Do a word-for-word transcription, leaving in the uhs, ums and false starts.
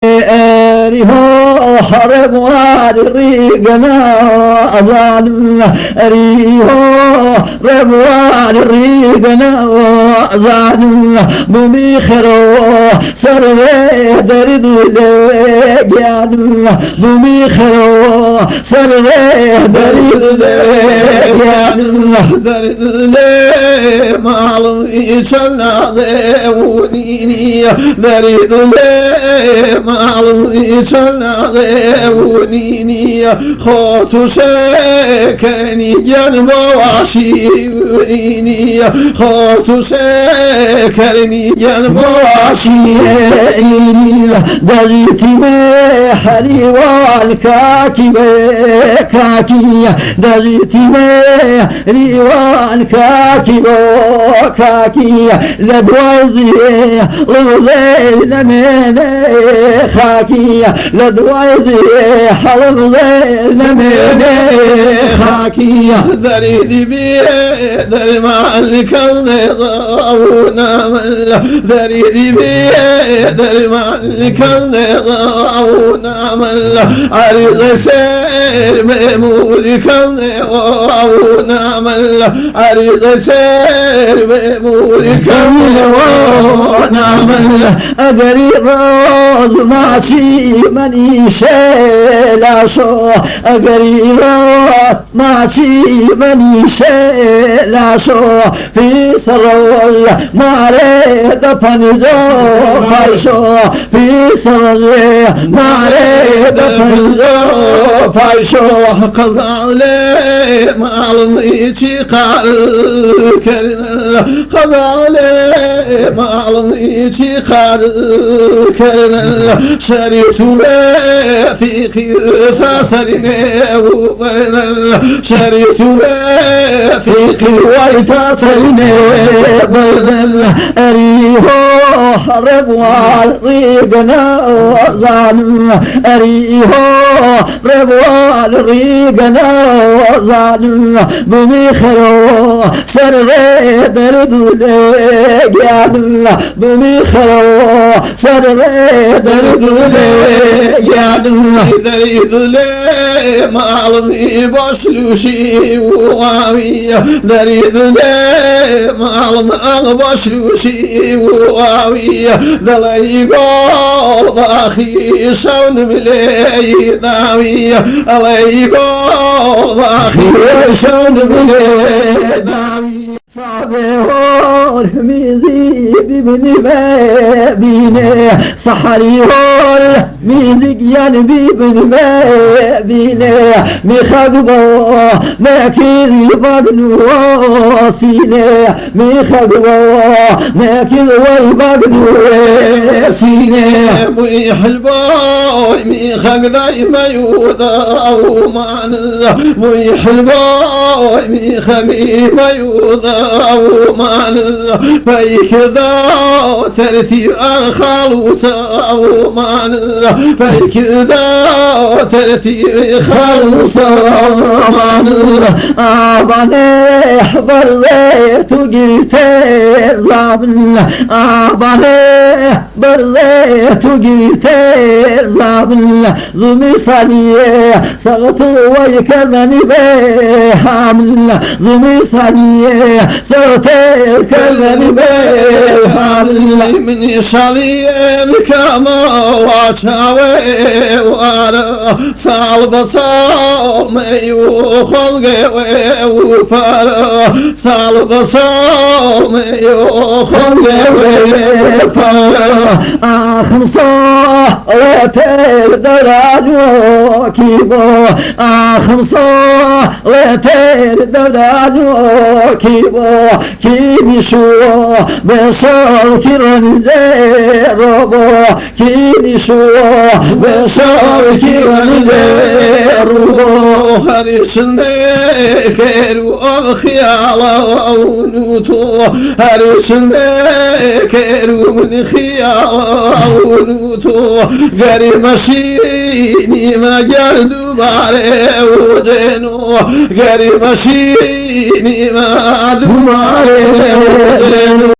Eriho, Rebuari Rigana, Zanu, Eriho, Rebuari Rigana, Zanu, Bumi Khero, Sarve Daridule Gyanu, Bumi Khero, Sarve Daridule Gyanu, Daridule Malum Ichana Deuni. Daridule Malum Ichana Deuni, Khotuse Keni Gyanbo Ashi Uni, Khotuse Keni Gyanbo Ashi Uni, Daritime Hariwan Kaki Be Kaki, Daritime Riwan Kaki Bo Kaki, Ladwazi Lugze Namene Kaki, Ladwazi Lugze Namene Kaki. Dari dibi dari malikan de zauna mala, dari dibi dari malikan de zauna mala, ari de ser me murikan de zauna mala. Ari de ser me murikan de zauna mala, agari roz machi mani shela so, agari roz machi mani shela so, pisarol mare da panjo paiso, pisarol mare da panjo paiso. Qazale malum ichi Qar kerna, qazale malum ichi qar kerna, sharitu re fiqhi ta sarine u berna, sharitu re fiqhi wai ta sarine berna, ariho rebwal rigana zanu, ariho Rebwal rigana zanu, bumi khero sarre dardule gyanu, bumi khero sarre dardule gyanu. Dardule malum i boshlushi uawi, dardule malum ang boshlushi uawi, dalai go bahi shaun bile dawi. Alaigo bahi shaun bile dawi. Sabe hor mizi bibni be bine. Sahari hor mizi gyan bibni be bine. Mi khagbo me kiri bagnu sine. Mi khagbo me kiri wai bagnu sine. Mui halboi mi khagdai mayuda au man. Mui halboi mi khagi mayuda au man. Pai kida tertib a khalusa au man. Pai kida tertib a khalusa au man. Abane barre tu girte zamin. Abane barre tu girte zamin. Zumi saniye, sağtı vay kazani be hamla. Zumi saniye, sağtı kazani be hamla. Mini şaliye, kama vaçave vara. Sal basal me yu kholge ve upara. Sal basal me yu kholge ve upara. Akhim sa Leter darano kibo, akhim sa leter darano kibo, kini shuo besol kiran de robo, kini shuo besol kiran de robo. Hari sinde keru o khiala o nuto, hari sinde keru ni khiala o nuto. Gari mashini ma gyar dubare udeno, gari mashini ma dubare udeno.